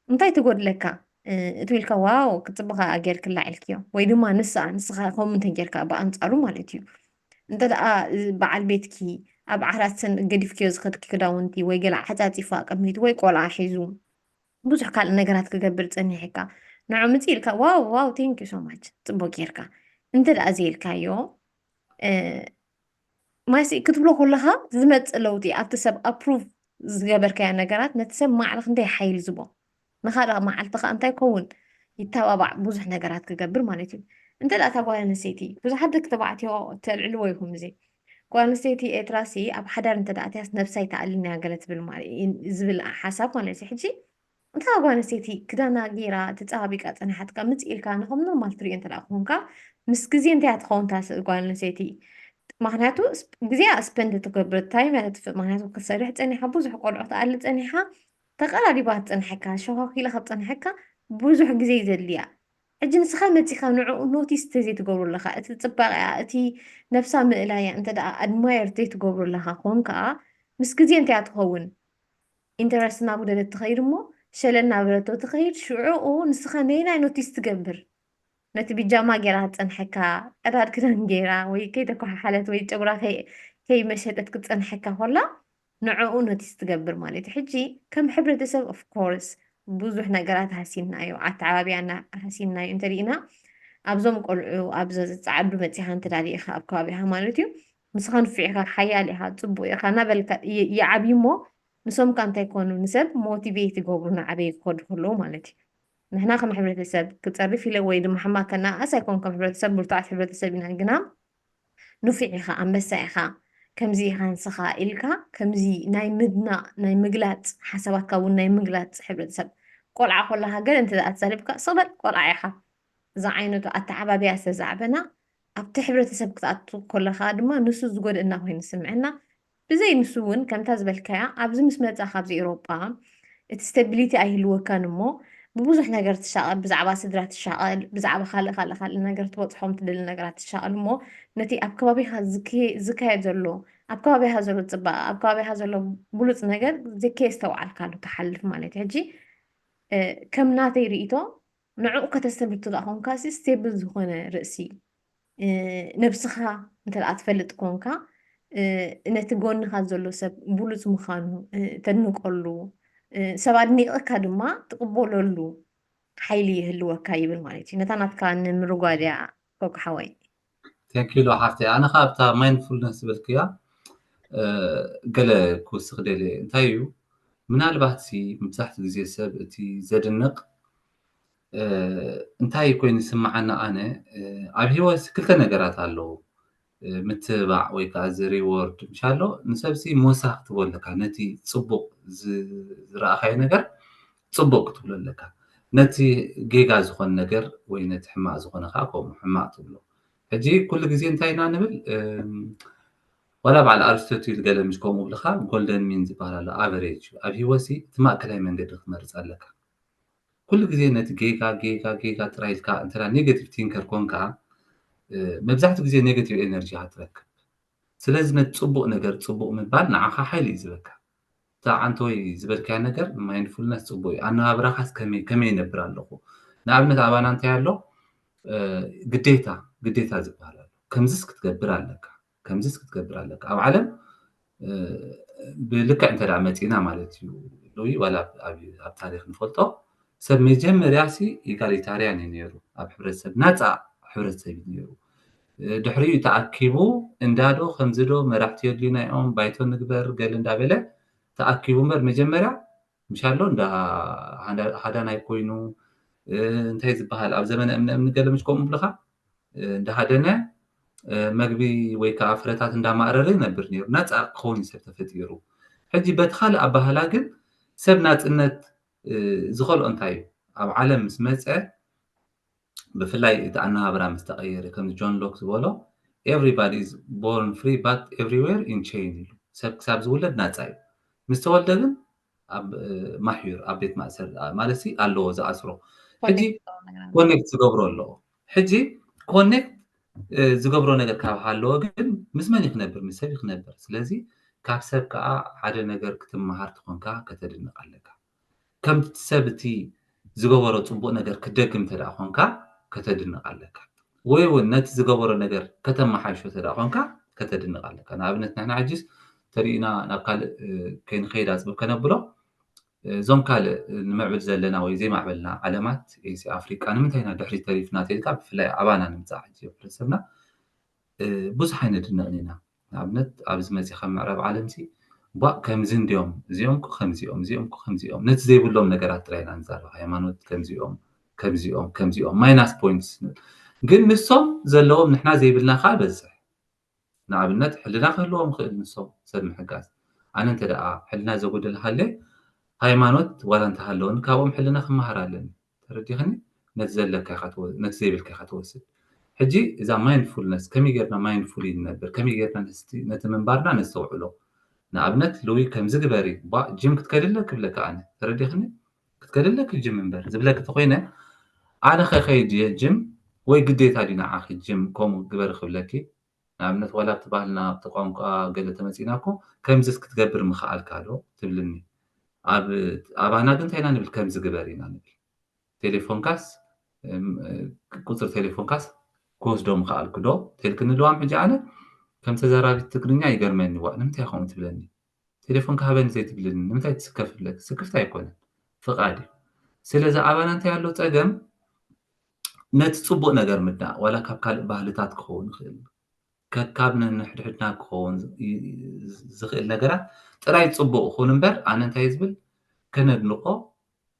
እንታይ ትጎድለካ እ፣ እትው ኢልካ ዋው ክፅብኻ ጌርክላ ኢልክዮ ወይ ድማ ንስኣ ንስኻ ከምኡ እንተ ጌርካ ብኣንፃሩ ማለት እዩ እንተ ደኣ እ፣ በዓል ቤትኪ ኣብ ዓራት ሰን ገዲፍክዮ ዝኸድኪ ክዳውንቲ ወይ ገለ ዓፃፂፋ ኣቀሚጡ ወይ ቆልዓ ሒዙ ብዙሕ ካልእ ነገራት ክገብር ፀኒሕካ ንዑ ምፅ ኢልካ ዋው ዋው thank you so much ፅቡቅ ጌርካ እንተ ደኣ ዘየልካዮ እ፣ ማይሲ ክትብሎ ከለኻ ዝመፅእ ለውጢ ኣብቲ ሰብ ኣፕሩቭ ዝገበርካዮ ነገራት ነቲ ሰብ ማዕረ ክንደይ ሓይል ዝቦ ንኻልእ መዓልቲ ከዓ እንታይ ከውን ይተባባዕ ብዙሕ ነገራት ክገብር ማለት እዩ እንተ ደኣ እታ ጓል ኣንስተይቲ ብዙሓት ደቂ ተባዕትዮ ተልዕልዎ ይኹም እዚ ጓል ኣንስተይቲ ኤርትራሲ ኣብ ሓዳር እንተ ደኣ ኣትያስ ነብሳ ይተኣልን እያ ገለ ትብል ማለት እዩ ዝብል ሓሳብ ማለት እዩ ሕጂ እንታ ጓል ኣንስተይቲ ክዳና ገይራ ተፀባቢቃ ፀናሓትካ ምፅ ኢልካ ንኸም ኖርማል ትሪኦ እንተ ደኣ ክኾንካ ምስ ግዜ እንታይ እያ ትኸውን እታ ስ- ጓል ኣንስተይቲ ምክንያቱ ስ- ግዜኣ ስፐንድ ትገብር ታይም እያ ተጥፍእ ምክንያቱ ክትሰርሕ ፀኒሓ ብዙሕ ቆልዑ ትኣሊ ፀኒሓ ተቀራሪባ ትፀንሐካ ሸኳኪላ ክትፀንሐካ ብዙሕ ግዜ ይደሊ እያ ሕጂ ንስኻ መፂኻ ንዕኡ ኖቲስ ተዘይትገብሩ ኣለኻ እቲ ፅባቐያ እቲ ነብሳ ምእላያ እንተ ደኣ ኣድማየር ዘይትገብሩ ኣለኻ ኮን ከዓ ምስ ግዜ እንታይ እያ ትኸውን ኢንተረስት እናጉደለት ትኸይድ እሞ ሸለል እናበለቶ ትኸይድ ሽዑኡ ንስኻ ነይናይ ኖቲስ ትገብር ነቲ ቢጃማ ገይራ ትፀንሐካ ቀዳድ ክዳን ገይራ ወይ ከይተኳሓሓለት ወይ ጨጉራ ከይ- ከይመሸጠት ክትፀንሐካ ኮላ ንዕኡ ኖቲስ ትገብር ማለት እዩ ሕጂ ከም ሕብረተሰብ ኦፍኮርስ ብዙሕ ነገራት ሃሲንና እዩ ኣተዓባቢያና ሃሲንና እዩ እንተሪእና ኣብዞም ቆልዑ ኣብ ዝፀዓዱ መፂኻ እንተዳሊኢኻ ኣብ ከባቢኻ ማለት እዩ ንስኻ ንፉዕ ኢኻ ሓያል ኢኻ ፅቡቅ ኢኻ እናበልካ ይ- ይዓብዩ እሞ ንሶም ከ እንታይ ኮኑ ንሰብ ሞቲቬት ይገብሩ ንዓበይ ክኸዱ ከለዉ ማለት እዩ ንሕና ከም ሕብረተሰብ ክፀርፍ ኢለ ወይ ድማ ሕማቅ ከነኣእስ ኣይኮን ከም ሕብረተሰብ ብርቱዓት ሕብረተሰብ ኢና ግና ንፉዕ ኢኻ ኣንበሳ ኢኻ ከምዚ ኢኻ ንስኻ ኢልካ ከምዚ ናይ ምድናቕ ናይ ምግላፅ ሓሳባትካ እውን ናይ ምግላፅ ሕብረተሰብ ቆልዓ ኮለኻ ገለ እንተ ደኣ ተዛሪብካ ስቕ በል ቆልዓ ኢኻ ዝዓይነቱ ኣተዓባብያ ዝተዛዕበና ኣብቲ ሕብረተሰብ ክትኣቱ ከለኻ ድማ ንሱ ዝጎድእና ኮይኑ ዝስምዐና ብዘይ ንሱ እውን ከምታ ዝበልካያ ኣብዚ ምስ መፃ ካብዚ ኤሮጳ እቲ ስታቢሊቲ ኣይህልወካን እሞ ብብዙሕ ነገር ትሻቐል ብዛዕባ ስድራ ትሻቐል ብዛዕባ ካልእ ካልእ ካልእ ነገር ትበፅሖም ትደሊ ነገራት ትሻቐል እሞ ነቲ ኣብ ከባቢኻ ዝካየድ ዘሎ ኣብ ከባቢኻ ዘሎ ፅባቐ ኣብ ከባቢኻ ዘሎ ብሉፅ ነገር ዘይከየስተውዓልካሉ ትሓልፍ ማለት እዩ ሕጂ ከም ናተይ ርእቶ ንዕኡ ከተስተብህል ትደኣ ኮንካ ሲ ስቴብል ዝኾነ ርእሲ ነብስኻ እንተ ትፈልጥ ኮንካ እ፣ ነቲ ጎንኻ ዘሎ ሰብ ብሉጽ ምዃኑ፣ እ፣ ተድንቀሉ፣ እ፣ ሰብ ኣድኒቕካ ድማ ትቕበለሉ ሓይሊ ይህልወካ ይብል ማለት እዩ። ነታ ናትካ ንምርጓድ እያ ኮካ ሓወይ። Thank you ሎ ሓፍተይ። ኣነ ኸዓ ኣብታ ማይንድፉልነስ ዝበልክያ፣ እ፣ ገለ ክውስኽ ደልየ። እንታይ እዩ? ምናልባት ሲ መብዛሕትኡ ግዜ ሰብ እቲ ዘድንቕ፣ እ፣ እንታይ ኮይኑ ይስምዓና ኣነ፣ እ፣ ኣብ ህይወት ክልተ ነገራት ኣለዉ። እ፣ ምትብባዕ ወይ ከዓ እዚ ሪዎርድ ምሻሎ ንሰብ ሲ ሞሳ ክትቦ ኣለካ። ነቲ ጽቡቕ ዝ-፣ ዝረኣኻዮ ነገር ጽቡቕ ክትብሎ ኣለካ። ነቲ ጌጋ ዝኾነ ነገር ወይ ነቲ ሕማቕ ዝኾነ ከዓ ከምኡ ሕማቕ ትብሎ። ሕጂ ኩሉ ግዜ እንታይ ኢና ንብል? እም፣ ዋላ በዓል ኣርስቶቲል ገለ ምስ ከምኡ ብልኻ ጎልደን ሚን ዝበሃል ኣሎ፣ ኣቨሬጅ። ኣብ ህይወት ሲ እቲ ማእከላይ መንገዲ ክትመርጽ ኣለካ። ኩሉ ግዜ ነቲ ጌጋ፣ ጌጋ፣ ጌጋ ጥራይ ኢልካ እንተ ኔጌቲቭ ቲንከር ኮንካ፣ እ፣ መብዛሕትኡ ግዜ ኔጌቲቭ ኤነርጂ ኢኻ ትረክብ። ስለዚ ነቲ ጽቡቕ ነገር ጽቡቕ ምባል ንዓኻ ሓይሊ እዩ ዝህበካ። እታ ዓንተወይ ዝበልካያ ነገር ማይንድፉልነስ ጽቡቕ እዩ። ኣነባብራኻስ ከመይ፣ ከመይ ይነብር ኣለኹ? ንኣብነት ኣባና እንታይ ኣሎ? እ፣ ግዴታ፣ ግዴታ ዝበሃል ኣሎ። ከምዚስ ክትገብር ኣለካ፣ ከምዚስ ክትገብር ኣለካ። ኣብ ዓለም፣ እ፣ ብልክዕ እንተ ደኣ መጺና ማለት እዩ፣ ሉዊ፣ ዋላ ኣብ፣ ኣብ፣ ኣብ ታሪኽ ንፈልጦ፣ ሰብ መጀመርያ ሲ ኢጋሊታርያን እዩ ነይሩ። ኣብ ሕብረተሰብ ናጻ ሕብረተሰብ እዩ ነይሩ። እ፣ ድሕሪኡ ተኣኪቡ እንዳ ዶ ከምዚ ዶ መራሕቲ የድልዩና እዮም፣ ባይቶ ንግበር፣ ገለ እንዳበለ ተኣኪቡ እምበር መጀመርያ ምሻሎ እንዳ ሃዳ-፣ ሃዳናይ ኮይኑ፣ እ፣ እንታይ ዝበሃል ኣብ ዘመነ እምነ እምኒ ገለ ምሽ ከምኡ ብልኻ፣ እ፣ እንዳሃደነ፣ እ፣ መግቢ ወይ ከዓ ፍረታት እንዳማእረረ ይነብር ነይሩ። ናጻ ክኸውን እዩ ሰብ ተፈጢሩ። ሕጂ በቲ ካልእ ኣባህላ ግን ሰብ ናጽነት፣ እ፣ ዝኸልኦ እንታይ እዩ? ኣብ ዓለም ምስ መጸ፣ ብፍላይ እቲ ኣነባብራ ምስ ተቐየረ፣ ከም ጆን ሎክ ዝበሎ፣ "Everybody is born free, but everywhere in chain" ኢሉ። ሰብ ክሳብ ዝውለድ ናጻ እዩ። ምስ ተወልደ ግን ኣብ፣ እ፣ ማሕዩር፣ ኣብ ቤት ማእሰር፣ ኣ፣ ማለት ሲ ኣለዎ ዝኣስሮ። ሕጂ ኮኔክት ዝገብሮ ነገር ኣሎ። ኮኔክት ዝገብሮ ኣለዎ። ሕጂ ኮኔክት፣ እ፣ ዝገብሮ ነገር ካብ ሃለዎ ግን ምስ መን እዩ ክነብር? ምስ ሰብ እዩ ክነብር። ስለዚ ካብ ሰብ ከኣ ሓደ ነገር ክትመሃር ትኾንካ ከተድንቕ ኣለካ። ከምቲ ሰብ እቲ ዝገበሮ ጽቡቕ ነገር ክደግም እንተ ደኣ ኾንካ ከተድንቕ ኣለካ። ወይ እውን ነቲ ዝገበሮ ነገር ከተመሓይሾ እንተ ደኣ ኾንካ ከተድንቕ ኣለካ። ንኣብነት ንሕና ሕጂስ ተሪእና ናብ ካልእ፣ እ፣ ከይንኸይድ ኣጽብብ ከነብሎ፣ እ፣ እዞም ካልእ፣ እ፣ ንምዕብል ዘለና ወይ ዘይማዕበልና ዓለማት፣ ኤስያ፣ ኣፍሪቃ ንምንታይ ኢና ድሕሪት ተሪፍና ተልካ ብፍላይ ኣባና ንምጻእ ሕጂ ሕብረተሰብና፣ እ፣ ብዙሕ ኣይነድንቕን ኢና። ንኣብነት ኣብዚ መጺኻ ምዕራብ ዓለምሲ፣ "ቧእ ከምዚ እንድዮም፣ እዚኦም እኮ ከምዚኦም፣ እዚኦም እኮ ከምዚኦም"፣ ነቲ ዘይብሎም ነገራት ጥራይ ኢና ንዛረብ። ሃይማኖት ከምዚኦም፣ ከምዚኦም፣ ከምዚኦም፣ ማይናስ ፖይንትስ ንብል። ግን ንሶም ዘለዎም ንሕና ዘይብልና ከኣ በዝሕ። ንኣብነት ሕልና ክህልዎም ይኽእል ንሶም ሰብ ምሕጋዝ። ኣነ እንተ ደኣ ሕልና ዘጎደለ ሃልየ፣ ሃይማኖት ዋላ እንተሃለወኒ ካብኦም ሕልና ክመሃር ኣለኒ። ተረዲኽኒ? ነቲ ዘለካ ኢኻ ትወ-፣ ነቲ ዘይብልካ ኢኻ ትወስድ። ሕጂ እዛ ማይንድፉልነስ ከመይ ጌርና ማይንድፉሊ ንነብር? ከመይ ጌርና ነስቲ-፣ ነቲ ምንባርና ነስተውዕሎ? ንኣብነት ሉዊ ከምዚ ግበሪ፣ ባ ጂም ክትከዲ ኣለኪ ክብለካ ኣነ። ተረዲኽኒ? ክትከዲ ኣለኪ ጂም እምበር ዝብለኪ ተኾይነ ኣነ ከ ከይድ እየ ጂም ወይ ግዴታ ድዩ ንዓኺ ጂም ከምኡ ግበሪ ክብለኪ? ንኣብነት ዋላ ኣብቲ ባህልና ኣብቲ ቋንቋ ገለ ተመጺእና እኮ ከምዚስ ክትገብር ምኸኣልካ ዶ ትብልኒ? ኣብ ኣባና ግን እንታይ ኢና ንብል? ከምዚ ግበር ኢና ንብል። ቴሌፎንካስ፣ እም፣ ቁጽሪ ቴሌፎንካስ ክወስዶ ምኸኣልኩ ዶ? ተልክኒ ልዋም ሕጂ ኣነ ከም ተዛራቢት ትግርኛ ይገርመኒ። ዋእ፣ ንምንታይ ከምኡ ትብለኒ? ቴሌፎንካ ሃበኒ ዘይትብልኒ ንምንታይ ትስከፍ? ብለክ ስክፍታ ኣይኮነን፣ ፍቓድ እዩ። ስለዚ ኣባና እንታይ ኣሎ ጸገም? ነቲ ጽቡቕ ነገር ምድናቕ፣ ዋላ ካብ ካልእ ባህልታት ክኸውን ይኽእል፣ ከካብ ነንሕድሕድና ክኸውን ዝ-፣ ይ-፣ ዝኽእል ነገራት ጥራይ ጽቡቕ ይኹን እምበር፣ ኣነ እንታይ ዝብል? ከነድንቖ፣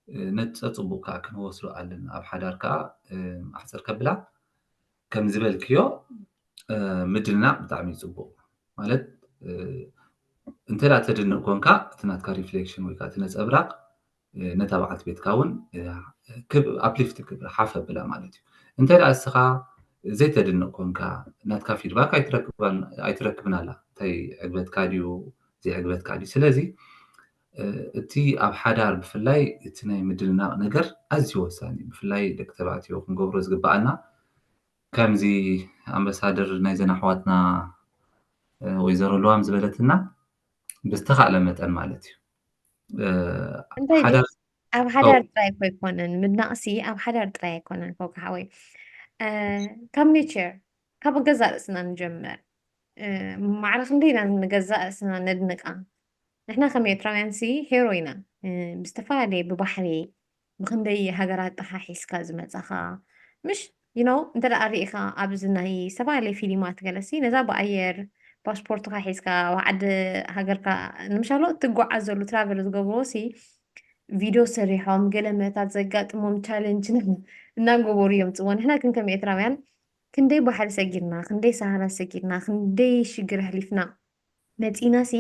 እ፣ ነቲ ጸጽቡቕ ከኣ ክንወስዶ ኣለና። ኣብ ሓዳር ከኣ፣ እ፣ ኣሕጽር ከብላ፣ ከም ዝበልክዮ፣ እ፣ ምድናቕ ብጣዕሚ እዩ ጽቡቕ። ማለት፣ እ፣ እንተ ደኣ ተድንቕ ኮንካ፣ እቲ ናትካ ሪፍሌክሽን ወይ ከኣ እቲ ነጸብራቕ፣ እ፣ ነታ በዓልቲ ቤትካ እውን፣ እ፣ ክብ-፣ ኣፕሊፍት ክብል፣ ሓፍ ኣብላ ማለት እዩ። እንተ ደኣ እስኻ ዘይተድንቕ ኮንካ፣ ናትካ ፊድባክ ኣይትረክባን-፣ ኣይትረክብን ኣላ። እንታይ ዕግበትካ ድዩ፣ ዘይዕግበትካ ድዩ? ስለዚ፣ እ፣ እቲ ኣብ ሓዳር ብፍላይ እቲ ናይ ምድንናቕ ነገር ኣዝዩ ወሳኒ እዩ። ብፍላይ ደቂ ተባዕትዮ ክንገብሮ ዝግብኣና፣ ከምዚ ኣምባሳደር ናይዘን ኣሕዋትና፣ እ፣ ወይዘሮ ልዋም ዝበለትና፣ ብዝተኻእለ መጠን ማለት እዩ። እ፣ እንታይ ሓዳር ኣብ ሓዳር ጥራይ እኮ ኣይኮነን፣ ምድናቕሲ ኣብ ሓዳር ጥራይ ኣይኮነን ኮካ ሓወይ። እ፣ ካብ ኔቸር፣ ካብ ገዛእ ርእስና ንጀምር። ማዕረ ክንደይ ኢና ንገዛእ ርእስና ነድንቃ። ንሕና ከም ኤርትራውያን ሲ ሄሮ ኢና። ብዝተፈላለየ ብባሕሪ ብኽንደይ ሃገራት ጠሓሒስካ ዝመጻኻ ምሽ you know እንተ ደኣ ርኢኻ ኣብዚ ናይ ዝተፈላለየ ፊልማት ገለሲ ነዛ ብኣየር ፓስፖርትካ ሒዝካ ኣብ ዓዲ ሃገርካ ንምሻሎ እትጓዓዘሉ ትራቨል ዝገብርዎ ሲ ቪድዮ ሰሪሖም ገለ መታት ዘጋጥሞም ቻለንጅ እናገበሩ እዮም ጽዎ። ንሕና ግን ከም ኤርትራውያን ክንደይ ባሕሪ ሰጊርና፣ ክንደይ ሰሃራ ሰጊርና፣ ክንደይ ሽግር ኣሕሊፍና መጺእና ሲ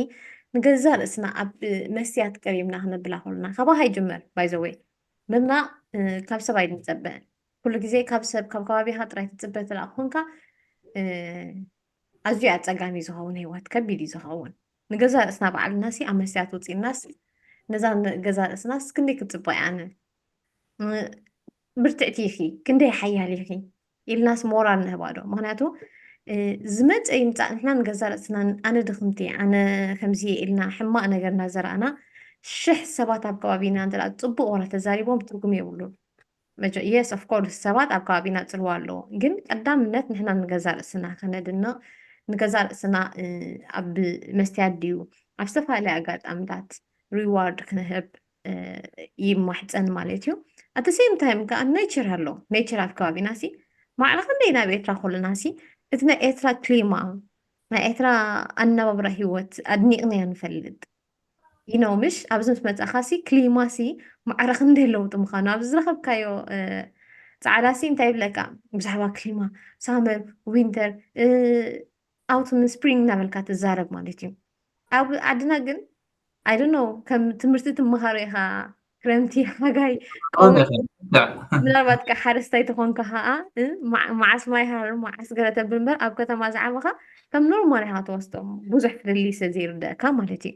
ንገዛእ ርእስና ኣብ መስትያት ቀሪብና ክነብላ ከሎና ካባኻ ይጅመር። By the way መብና ካብ ሰብ ኣይንጸበ። ኩሉ ግዜ ካብ ሰብ ካብ ከባቢኻ ጥራይ ትጽበ እንተ ደኣ ኮንካ ኣዝዩ ኣጸጋሚ ዝኸውን ህይወት ከቢድ እዩ ዝኸውን። ንገዛእ ርእስና ባዕልና ሲ ኣብ መስትያት ውጺእናስ ነዛ ገዛእ ርእስናስ ክንደይ ክትጽበ እያ ኣነ ብርትዕቲ ኢኺ ክንደይ ሓያል ኢኺ ኢልናስ ሞራል ንህባ ዶ? ምኽንያቱ ዝመፀ ይምፃእ ንሕና ንገዛ ርእስና ኣነ ድኽምቲ ኣነ ከምዚ ኢልና ሕማቕ ነገርና ዘርኣና ሽሕ ሰባት ኣብ ከባቢና እንተ ፅቡቕ ወረ ተዛሪቦም ትርጉም የብሉን። Yes of course ሰባት ኣብ ከባቢና ፅልዋ ኣለዎ፣ ግን ቀዳምነት ንሕና ንገዛ ርእስና ከነድንቕ ንገዛ ርእስና ኣብ መስትያት ድዩ ኣብ ዝተፈላለየ ኣጋጣምታት ሪዋርድ ክንህብ ይማሕፀን ማለት እዩ። At the same time ከዓ ኔቸር ኣሎ። ኔቸር ኣብ ከባቢና ሲ ማዕረ ክንደይ ናብ ኤርትራ ከለና ሲ እቲ ናይ ኤርትራ ክሊማ ናይ ኤርትራ ኣነባብራ ህይወት ኣድኒቕናዮ ንፈልጥ። You know ምሽ ኣብዚ ምስ መጻኻ ሲ ክሊማ ሲ ማዕረ ክንደይ ለውጢ ምዃኑ ኣብዚ ዝረኸብካዮ ጻዕዳ ሲ እንታይ ይብለካ ብዛዕባ ክሊማ ሳመር ዊንተር ኣውቱምን ስፕሪንግ እናበልካ ትዛረብ ማለት እዩ። ኣብ ዓድና ግን I don't know ከም ትምህርቲ ትመሃሮ ኢኻ ክረምቲ ሓጋይ ቆሚ ምናልባት ከዓ ሓረስታይ ተኾንካ ከዓ መዓስ ማይ ሃር መዓስ ገለ ተብል እምበር ኣብ ከተማ ዝዓበኻ ከም ኖርማል ኢኻ ትወስዶም ብዙሕ ፍልልይ ስለ ዘይርደእካ ማለት እዩ።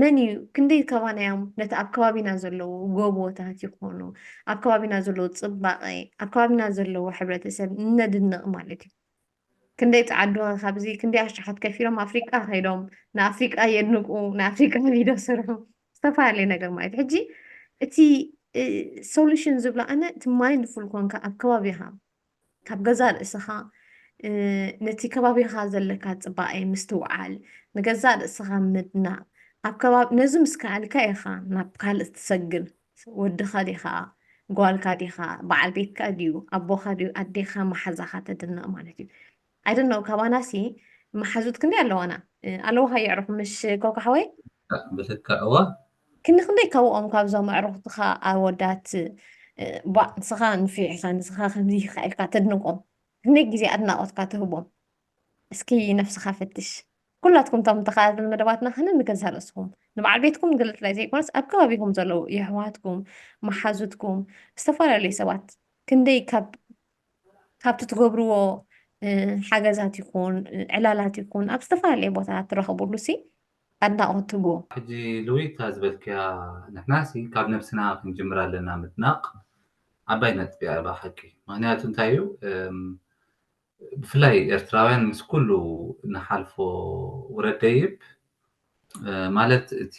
መን እዩ ክንደይ ካባና እዮም ነቲ ኣብ ከባቢና ዘለዉ ጎቦታት ይኾኑ ኣብ ከባቢና ዘለዉ ፅባቐ ኣብ ከባቢና ዘለዉ ሕብረተሰብ እነድንቕ ማለት እዩ። ክንደይ ፃዓዱ ካብዚ ክንደይ ኣሽሓት ከፊሎም ኣፍሪቃ ከይዶም ንኣፍሪቃ የድንቁ ንኣፍሪቃ ቪድዮ ስርሑ ዝተፈላለየ ነገር ማለት ሕጂ እቲ ሶሉሽን ዝብሎ ኣነ እቲ ማይንድፉል ኮንካ ኣብ ከባቢኻ ካብ ገዛ ርእስኻ ነቲ ከባቢኻ ዘለካ ፅባኤ ምስትውዓል ንገዛ ርእስኻ ምድናቕ ኣብ ከባቢ ነዚ ምስ ከኣልካ ኢኻ ናብ ካልእ ትሰግር ወድኻ ዲኻ ጓልካ ዲኻ በዓል ቤትካ ድዩ ኣቦኻ ድዩ ኣዴኻ መሓዛኻ ተድንቕ ማለት እዩ። I don't know ካባና ሲ መሓዙት ክንደይ ኣለዋና ኣለዋኻ የዕሩኽ ምሽ ኮካ ሓወይ ብልክዕ እዋ ክንዲ ክንደይ ካብኦም ካብዞም ኣዕሩኽትኻ ኣወዳት ባ ንስኻ ንፍዕ ኢኻ ንስኻ ከምዚ ኢኻ ኢልካ ተድንቆም ክንደይ ግዜ ኣድናቆትካ ትህቦም እስኪ ነፍስኻ ፈትሽ ኩላትኩም እቶም ተኸታተል መደባትና ከነ ንገዛ ርእስኹም ንበዓል ቤትኩም ገለ ጥራይ ዘይኮነስ ኣብ ከባቢኹም ዘለዉ የሕዋትኩም መሓዙትኩም ዝተፈላለዩ ሰባት ክንደይ ካብ ካብቲ ትገብርዎ ሓገዛት ይኹን ዕላላት ይኹን ኣብ ዝተፈላለየ ቦታታት ትረኸብሉ ሲ ኣድናቖት ትህብዎ። ሕጂ ልዊታ ዝበልክያ ንሕና ሲ ካብ ነብስና ክንጅምር ኣለና ምድናቕ ዓባይ ነጥቢ እያ ብሓቂ። ምኽንያቱ እንታይ እዩ ብፍላይ ኤርትራውያን ምስ ኩሉ ንሓልፎ ውረድ ደይብ ማለት እቲ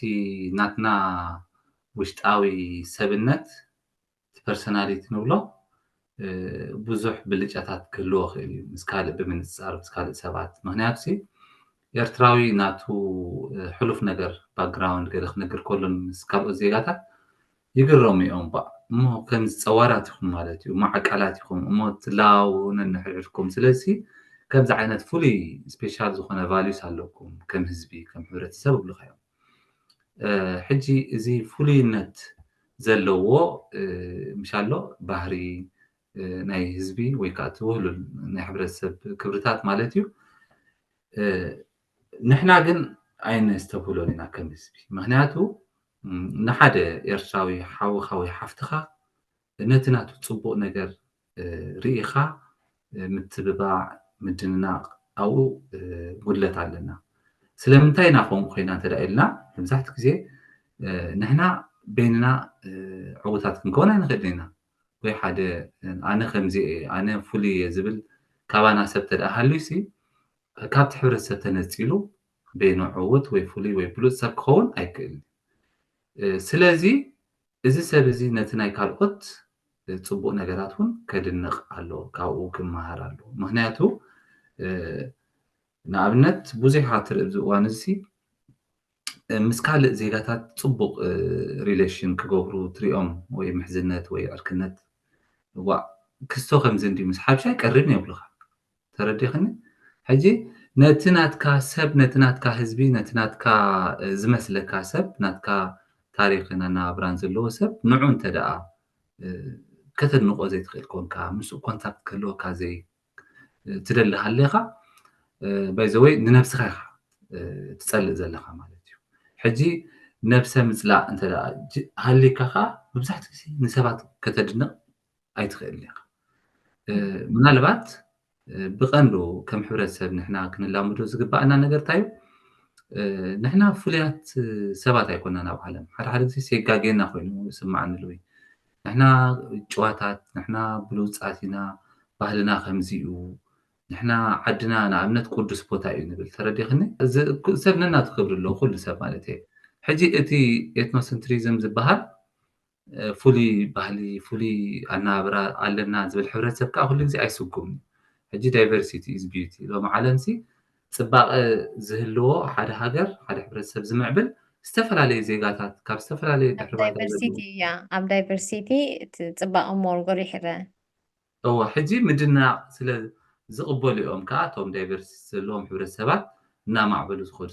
ናትና ውሽጣዊ ሰብነት እቲ ፐርሰናሊቲ ንብሎ ብዙሕ ብልጫታት ክህልዎ ክእል እዩ ምስ ካልእ ብምንፅፃር ምስ ካልእ ሰባት ምክንያቱ ሲ ኤርትራዊ ናቱ ሕሉፍ ነገር ባክግራውንድ ገለ ክነግር ከሎ ምስ ካልኦት ዜጋታት ይግረሙ እዮም ባ እሞ ከምዚ ፀዋራት ኢኹም ማለት እዩ እሞ ዓቃላት ኢኹም እሞ ትለዋወኑ ነንሕድሕድኩም ስለዚ ከምዚ ዓይነት ፍሉይ ስፔሻል ዝኾነ ቫሉስ ኣለኩም ከም ህዝቢ ከም ሕብረተሰብ እብሉካ እዮም ሕጂ እዚ ፍሉይነት ዘለዎ ምሻሎ ባህሪ ናይ ህዝቢ ወይ ከዓ እቲ ውህሉል ናይ ሕብረተሰብ ክብርታት ማለት እዩ። ንሕና ግን ኣይነስተብህሎን ኢና ከም ህዝቢ። ምክንያቱ ንሓደ ኤርትራዊ ሓውኻ ወይ ሓፍትኻ ነቲ ናቱ ፅቡቕ ነገር ርኢኻ ምትብባዕ፣ ምድንናቕ ኣብኡ ጉድለት ኣለና። ስለምንታይ ኢና ከምኡ ኮይና እንተ ኢልና መብዛሕትኡ ግዜ ንሕና በይንና ዕዉታት ክንከውን ኣይንኽእልን ኢና። ወይ ሓደ ኣነ ከምዚ እየ፣ ኣነ ፍሉይ እየ ዝብል ካባና ሰብ እንተ ሃልዩሲ ካብቲ ሕብረተሰብ ተነፂሉ በይኑ ዕዉት ወይ ፍሉይ ወይ ብሉፅ ሰብ ክኸውን ኣይክእልን። ስለዚ እዚ ሰብ እዚ ነቲ ናይ ካልኦት ፅቡቕ ነገራት እውን ከድንቕ ኣለዎ፣ ካብኡ ክመሃር ኣለዎ። ምክንያቱ ንኣብነት ብዙሕ ኢኻ ትርኢ ኣብዚ እዋን እዚ ምስ ካልእ ዜጋታት ፅቡቕ relation ክገብሩ ትሪኦም ወይ ምሕዝነት ወይ ዕርክነት ዋ ክስቶ ከምዚ እንዲ ምስ ሓብሻ ይቀርብን የብሉኻ። ተረዲኽኒ? ሕጂ ነቲ ናትካ ሰብ ነቲ ናትካ ህዝቢ ነቲ ናትካ ዝመስለካ ሰብ ናትካ ታሪኽን ኣነባብራን ዘለዎ ሰብ ንዑ እንተ ደኣ ከተድንቆ ዘይትኽእል ኮንካ ምስኡ ኮንታክት ክህልወካ ዘይ ትደሊ ሃሌኻ ባይዘወይ ንነብስኻ ኢኻ ትጸልእ ዘለኻ ማለት እዩ። ሕጂ ነብሰ ምጽላእ እንተ ሃሊካ ከዓ መብዛሕትኡ ግዜ ንሰባት ከተድንቕ ኣይትኽእልን ኢኻ። ምናልባት ብቐንዱ ከም ሕብረተሰብ ንሕና ክንላምዶ ዝግባኣና ነገር እንታይ እዩ? ንሕና ፍሉያት ሰባት ኣይኮናን ኣብ ዓለም። ሓደ ሓደ ግዜ ሴጋጌና ኮይኑ ይስማዓኒ ኣለዊ። ንሕና ጭዋታት፣ ንሕና ብሉጻት ኢና፣ ባህልና ከምዚ እዩ፣ ንሕና ዓድና ንኣብነት ቅዱስ ቦታ እዩ ንብል። ተረዲኽኒ? ሰብ ነናቱ ክብሪ ኣለዎ፣ ኩሉ ሰብ ማለት እየ። ሕጂ እቲ ኤትኖሰንትሪዝም ዝበሃል ፍሉይ ባህሊ ፍሉይ ኣነባብራ ኣለና ዝብል ሕብረተሰብ ከዓ ኩሉ ግዜ ኣይስጉምን እዩ። ሕጂ diversity is beauty ሎሚ ዓለም ሲ ፅባቐ ዝህልዎ ሓደ ሃገር ሓደ ሕብረተሰብ ዝምዕብል ዝተፈላለየ ዜጋታት ካብ ዝተፈላለየ ድሕሪ ባይታ ዘለዉ ዳይቨርሲቲ እያ ኣብ ዳይቨርሲቲ እቲ ፅባቐ ሞር ጎሊሑ ይረአ እወ ሕጂ ምድናቕ ስለ ዝቕበሉ እዮም ከዓ እቶም ዳይቨርሲቲ ዘለዎም ሕብረተሰባት እናማዕበሉ ዝኸዱ